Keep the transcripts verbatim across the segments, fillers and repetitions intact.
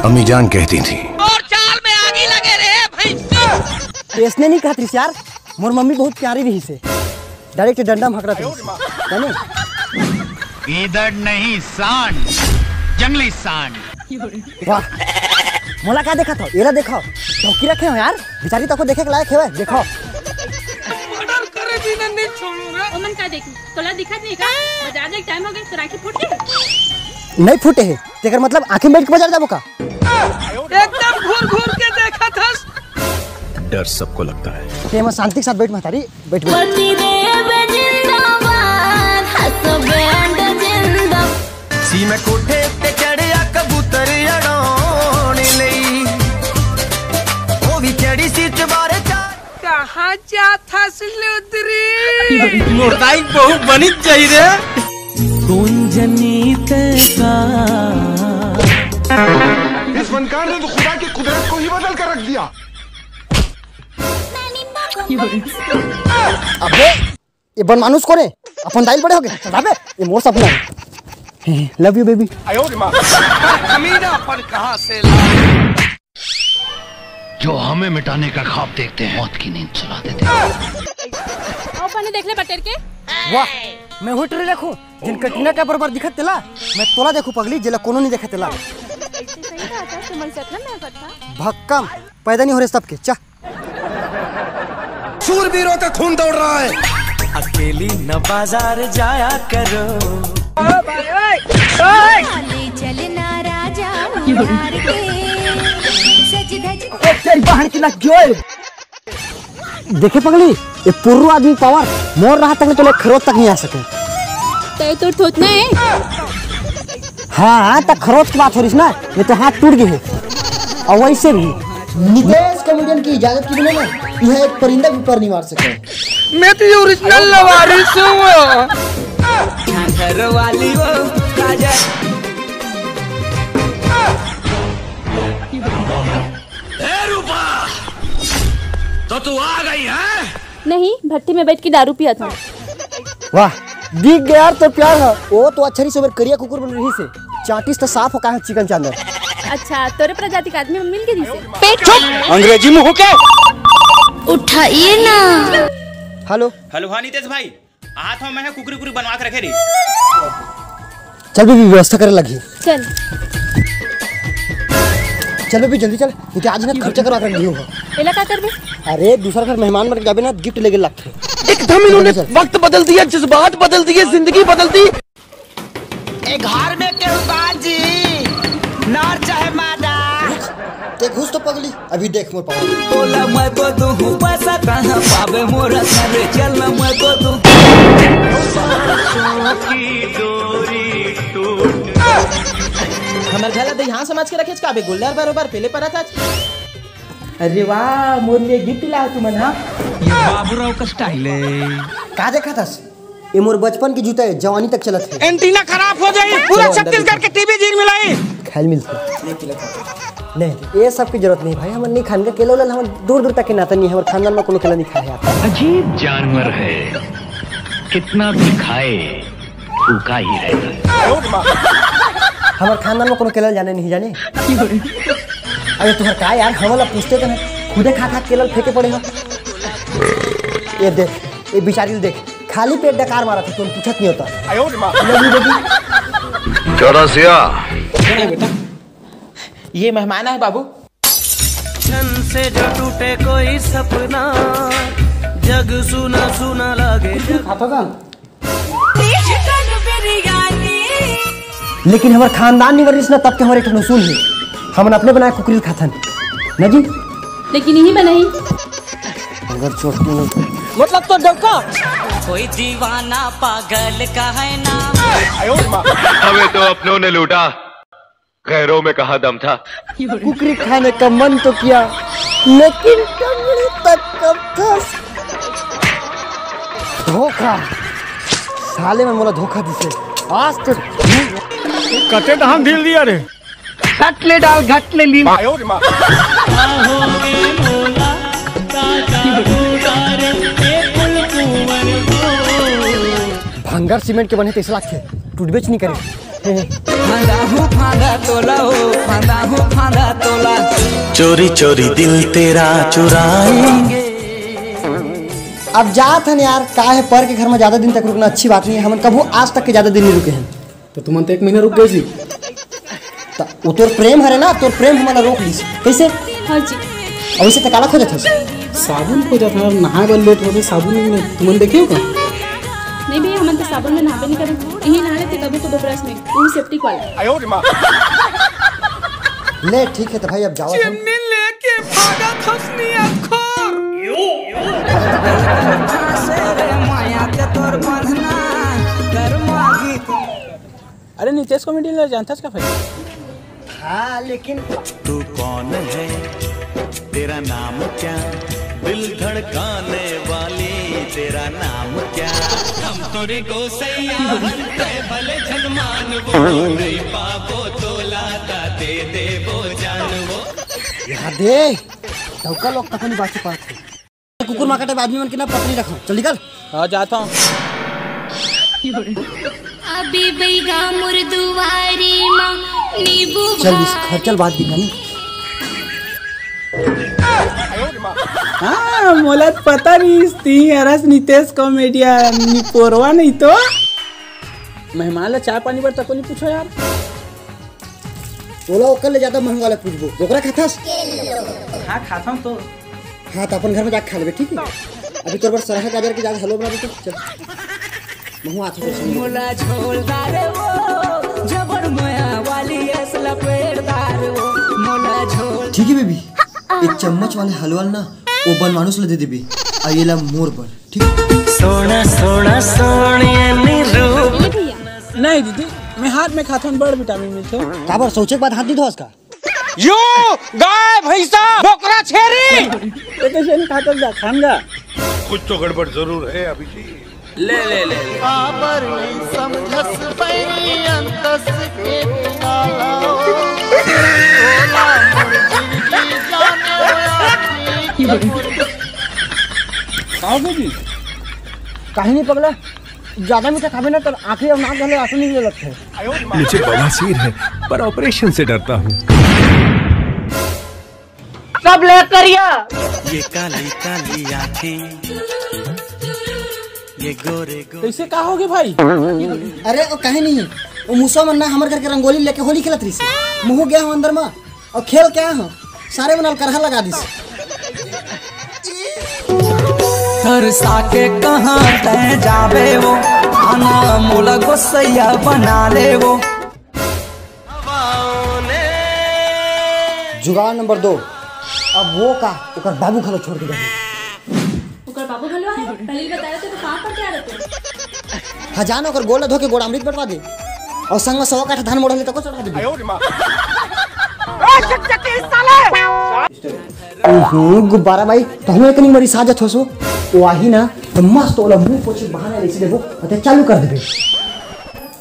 अम्मी जान कहती थी। और चाल में आगी लगे रे भैंस। ऐसने नहीं कहत रिहिस यार, मोर मम्मी बहुत प्यारी रहिस हे, डायरेक्ट डंडा म हकरत रहिस हे, जाने? गीदड़ नहीं, सांड, जंगली सांड। वाह, मोला का देखत हो? एला देखो, डौकी रखे हो यार, बेचारी तको देखे के लायक हेवय, देखो। मर्डर करे बिना नहीं छोड़ूंगा। ओमन का देखी, तोला दिखत नहीं का? बाजार जाए टाइम हो गए, तो आँखें फूट गए। नहीं फूटे हे, तेकर मतलब आँखें बैठ के बाजार जाबो का? एकदम घूर घूर के देखत हस। डर सबको लगता है। ते म शांति के साथ बैठ महतारी, बैठ, बैठ। पतिदेव जिंदाबाद, हसबैंड जिंदाबाद। सी मैं कोठे ते चढ़िया कबूतर अड़ाउण लई, ओ भी चढ़ी सी चबारे चार। कहाँ जात हस लुदरी? मोर दाई बहू बनिच जाई रे। कौन जनी तैसा। इस फनकार ने तो खुदा की कुदरत को ही बदल कर रख दिया। अबे, ये बन मानुष कोन हे? अपन दाई ल बड़े हो गए। चल अबे, ये मोर सपना हे। Love you baby। कमीनापन कहाँ से ला? जो हमें मिटाने का ख्वाब देखते हैं, मौत की नींद सुला देते हैं। आओ पानी देख ले बटेर के। वाह, मैं वही ट्रेलर देखूं, जिन कटरीना कैफ बरोबर दिखत तेला। मैं तोला देखूं पगली, जेला कोनो नहीं देखे तेला। ऐसे सही बात है, तुम्हारे साथ ना मैं करता। भक्कम, पैदा नहीं हो रहे सबके, चा। शूरवीरों का खून दौड़ रहा है। अकेली न बाजार जाया करो। ले चलना राजा उधार के, सज धज। तेरी बहन की लग गई। देखे पगली, ये पुर्रू आदमी पावर, मोर राह तक ले तो लोग खरोच तक नहीं आ सके। तय तो ठोतना है। हाँ, त खरोच के बात हो रहिस ना, ये तो हाथ टूट गए है। और वैसे भी नितेश कॉमेडियन की इजाजत के बिना ना, यह एक परिंदा भी पर नहीं मार सके। मैं तो ये ओरिजिनल लवारिस हूँ। घर वाली वो राजा। ए रूपा, तो तू आ गई है? नहीं, भट्टी में बैठ के दारू पिया था। वाह, दिख गया यार तो प्यार है। वो तो अच्छा नहीं सोबर करिया कुकुर बन रही से। चाटिस तो साफ हो कहाँ चिकन चांदर। अच्छा, तोरे प्रजाति का आदमी हम मिल के दिसे। पेट चुप, अंग्रेजी मुंह के। उठाइए ना। हेलो। हेलो, हाँ नितेश भाई, हाथ में मैं कुकरी कुकरी बनवा के रखे रही। चल बेबी, व्यवस्था करे लगी। चल। चल बेबी, जल्दी चल, नहीं तो आज ना खर्चा करवा कर रही होगा। एला का करबे? अरे, दूसरा घर मेहमान बन के जाबे ना, गिफ्ट लेके लगथे। एकदम इन्होंने चल। वक्त बदल दिया, जज्बात बदल दिए, जिंदगी बदल दी। ए घर में केहू बाजी, नर चाहे मादा। ते घुस तो पगली, अभी देख मोर पावर। बोला मैं को दूं पैसा कहाँ पावे मोरा घर, चल ना मैं को दूं। हमर घर ला दइहान समझ के रखेच का बे, गोल्लर बरोबर पेले परत हच। अरे वाह, मोर लिए गिफ्ट लाए तुमन हा। ये बाबूराव का स्टाइल है। का देखत हस? ये मोर बचपन के जूता है, जवानी तक चलत है। एंटीना खराब हो जाई, पूरा चलो, अंदर छत्तीसगढ़ देखो। के टीवी जीन मिलाई। खाइल मिलथे। नहीं, ये सब की जरूरत नहीं भाई, हमन नहीं खान का केला उला, हमन दूर दूर तक के नाता नहीं है, हमर खानदान में कोनो केला नहीं खाए है। अजीब जानवर है, कितना भी खाए, भूखा ही रहता है। हमर खानदान में कोनो केला जाने नहीं जाने। अरे तुहर का यार, हमन ला पूछते तो नहीं, खुदे खा खा केला फेंके पड़े हो। ये देख, ये बिचारी ल देख, खाली पेट डकार मारत हे, तुम पूछत नहीं होता। Love you baby। चौरासिया। सुन ना बेटा, ये मेहमान है बाबू। क्षण से जो टूटे कोई सपना, जग सुना सुना लागे। कुछ खाता था? लेकिन हमर खानदान निवर रिस ना, तब के हमर एक ठन उसूल हे, हमन अपने बनाए कुकरी ल खाथन ना जी। लेकिन यही बनाई। अगर चोट नहीं होती। मतलब तो डंका। कोई दीवाना पागल का है ना। हमें तो अपनों ने लूटा, गैरों में कहाँ दम था। कुकरी खाने का मन तो किया, लेकिन टंगड़ी तक कब था। धोखा, साले मन मोला धोखा दिसे। आज तो कते धान ढील दिया रे। घट ले डाल, घट ले लीन। भंगर सीमेंट के बने तैसे लागथे, टूटबेच नहीं करे। फांदा हूँ फांदा तोला हो, फांदा हूँ फांदा तोला। चोरी चोरी दिल तेरा चुराएंगे। अब जात हन यार, का हे, पर के घर में ज्यादा दिन तक रुकना अच्छी बात नहीं है। हमन कभू आज तक के ज्यादा दिन नहीं रुके हैं। तो तुमन तो एक महीना रुक गए जी। त वो तोर प्रेम हरे ना, तोर प्रेम हमन ला रोक लिस। कैसे? हाँ जी। अब इसे तकाला खोजत हस? साबुन खोजत हस, नहाए बर लेट होथे, साबुन नहीं मिले। तुमन देखे हो का? नहीं भैया, हमन तो साबुन में नहाबे नहीं करन, यही नहा लेते कभी कभी ब्रश में, वो सेप्टिक वाला। ले ठीक है, तो भाई अब जाओ तुम। चिमनी लेके भागत हस नियतखोर। अरे नितेश कॉमेडियन ला जानथस का भाई? हाँ, लेकिन तू कौन है, तेरा नाम क्या, दिल धड़काने वाली, तेरा नाम क्या? हम तोरे गोसैया बनते भले जनमान वो, नहीं पाबो तोला ता दे देबो जान वो। यहाँ दे, डौका लोग तको नहीं बाची पात। कुकुर मार काटे आदमी मन के ना पत्नी रखो। चल निकल। हाँ, जाता हूँ। अबे बैगा मोर दुआरी मा नींबू चल, इस घर चल, बात की कहानी। हाँ, मोला तो पता नहीं, इस ती अरस नितेश कॉमेडियन निपोरवा नहीं तो। मेहमान ला चाय पानी बर तको नहीं पूछो यार। ओला ओकर ले ज्यादा महंगा वाला पूछबो। ओकरा खाथस? हाँ, खाथन तो। हाँ, तो अपन घर में जाके खा लेबे, ठीक है? अभी तोर बर सरहा गाजर के ज्यादा हलवा बना देते। चल। महू आथो तो सुन। मोला झोलदार वो, जबर मया वाली ऐस लपेटदार वो। मोला झोल ठीक है बेबी, एक चम्मच वाले हलवा ल ना, वो बन मानुस ले दे देबे। आ ये ला मोर बर, ठीक? सोना सोना सोनिया नी रूप। नहीं दीदी, मैं हाथ में खाथन, बड़ विटामिन मिलथे। काबर सोचे के बाद हाथ नहीं धोस का? यो गाय भैंसा बोकरा छेरी। ये कैसे नहीं खाता जा खान गा? कुछ तो गड़बड़ जरूर है अभिजीत। ले ले ले ले। काबर नहीं समझस पैरी अंतस के पियाला। ओला मोर जिंदगी जाने वाला। काहे जी? काहे नहीं पगला? ज्यादा मीठा खाबे ना, तो आँखी अउ नाक घलो आंसू निकले लगथे। मुझे बवासीर है, पर ऑपरेशन से डरता हूँ। सब ले करिया। ये काली काली आँखें, ये गोरे गोरे। कैसे का होगे भाई? अरे, वो कहीं नहीं है। वो मूसा मन ना हमर घर के रंगोली लेके होली खेलत रहिस। मुँहू गया हूँ अंदर मा। अउ खेल के आए हंव, सारे मन ल करहा लगा दिस। तरसा के कहाँ तैं जाबे वो, आना मोला गोसैया बना ले वो। जुगाड़ नंबर दो, अब वो का ओकर बाबू घलो छोड़ के जाही। ओकर बाबू घलो आए, पहले ही बताया था तो कहाँ पर क्या रहते हैं? हाँ, जान ओकर गोड़ ला धो के गोड़ अमृत बटवा दे। अउ संग में सौ काठा धान मोड़ ले तको चढ़ा दे। ओहो, गुब्बारा भाई, तहूँ एक नंबर साजत होसो। वो आही ना, तो मस्त ओला मुंह पोछे बहाना ले से देबो, अते चालू कर देबे।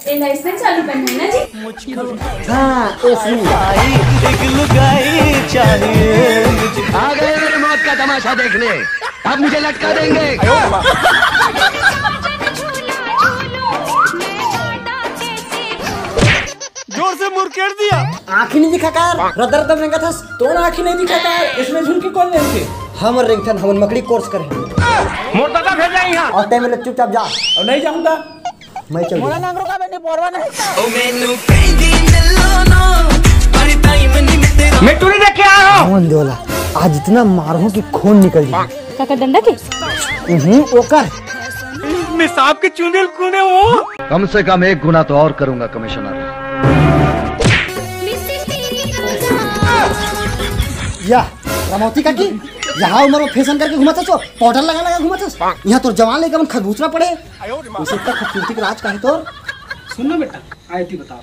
ए, लाइसेंस चालू करना है ना जी? हाँ, इसमें। एक लुगाई चाहिए मुझे। आ गए मेरे मौत का तमाशा देखने, अब मुझे लटका देंगे। जोर से मुरकेट दिया। आँखी नहीं दिखा कर, रदर रदर रेंगत हस, तोर आँखी नहीं दिखा कर। इसमें झुमकी कौन लेंथे? हमर रेंगथन, हमन मकड़ी कोर्स करे। मोर दादा भेजा यहाँ। अउ तैं मेरे चुपचाप जा। अउ नहीं जाऊंगा। मैं चल मोला दूँ। नंगरो का बेटी पोरवा नहीं। ओ मैनू कहीं दी मिलो ना, अरे टाइम नहीं मिलते। मैं टूरी देख के आया हूँ। कौन दोला? आज इतना मारूं कि खून निकल जाए। काका डंडा के? हम्म, ओकर। मैं सांप के चूंदे ल कूने वो। कम से कम एक गुना तो और करूंगा कमिश्नर। या रमौती काकी, यहाँ उम्र में फैशन करके घूमत हस, पाउडर लगा लगा घूमत हस। यहाँ तोर जवान लइका मन खरबूसरा पड़े। उसे इतना खूबसूरती के राज का है तोर। सुन ना बेटा, आईटी बता।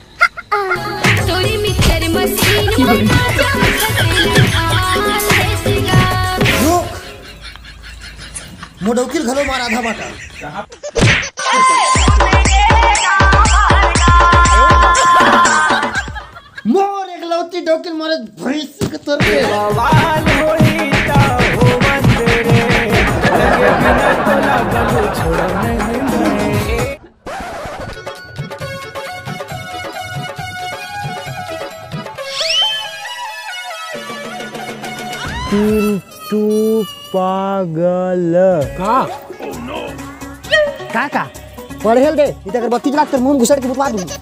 थोड़ी मिक्सचर मशीन में ताजा मसाले आ, देसी गा। रुक, मोडौकिल घलो मार आधा बाटा। मोर एकलौती डौकिल मारे भैंस के तोर के। बवाल होई ता हो बंदरे, लगे बिना तो लागल छोड़ नहीं। पिंटू पागल। का? का का? पढ़े ल दे, इधर अगरबत्ती जला के तोर मुंह में घुसेड़ के बुतवा दूंगी।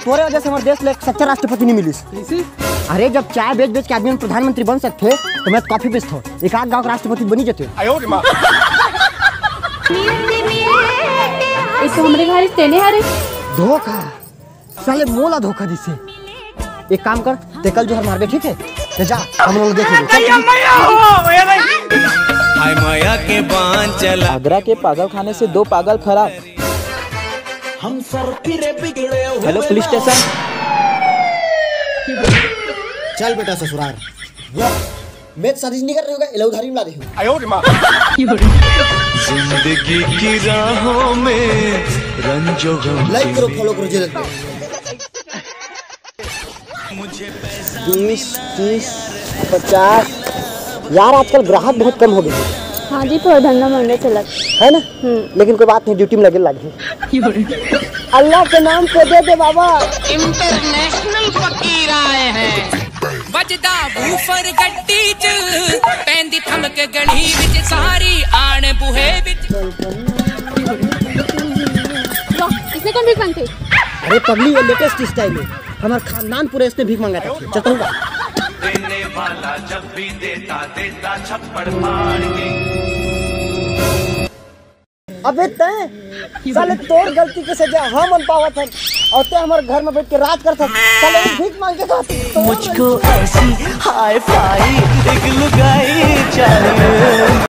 तोरे वजह से हमारे देश ले एक सच्चा राष्ट्रपति नहीं मिलिस। कैसे? अरे, जब चाय बेच बेच के आदमी मन प्रधानमंत्री बन सकथे, तो मैं तो कॉफी बेचथों, एक आध गांव का राष्ट्रपति बनी जथे। ये तो हमरे घर तेने हरे। धोखा, साले मोला धोखा दिसे। एक काम कर, ते कल जोहर मारबे, ठीक है? ते जा, हम लोग देख लेंगे। चल, चल। हाय माया के बांध चला। आगरा के पागल खाने से दो पागल फरार। Hello police station. चल बेटा ससुराल। मैं तो शादी नहीं कर रही हूँ, एला उधारी में ला रही हूँ। जिंदगी की राहों में रंजो गम लाइक करो, फॉलो करो, जल्द। बीस, तीस, पचास। यार, आजकल ग्राहक बहुत कम हो गए हैं। हाँ जी, थोड़ा धंधा मंदा चलत। है ना? लेकिन कोई बात नहीं, ड्यूटी में लगे लगे। अल्लाह के नाम पे दे दे बाबा। इंटरनेशनल फकीर आए हैं। ਵੱਜਦਾ ਬੂਫਰ ਗੱਡੀ ਚ, ਪੈਂਦੀ ਥਮਕ ਗਲੀ ਵਿੱਚ, ਸਾਰੀ ਆਣ ਬੂਹੇ ਵਿੱਚ। वाह, इसने कौन भीख मांगते? अरे पगली, ये लेटेस्ट स्टाइल है। हमारा खानदान पूरा इसने भीख मांगा था। चलता हूँ। देने वाला जब भी देता, देता छप्पड़ फाड़ के। अबे तय साले, तोर गलती के सजा हम मन पावत हन, और तय हमारे घर में बैठ के राज करत हस। साले, भीख मांग के खात हस। मुझको ऐसी हाई फाई एक लुगाई चाहिए।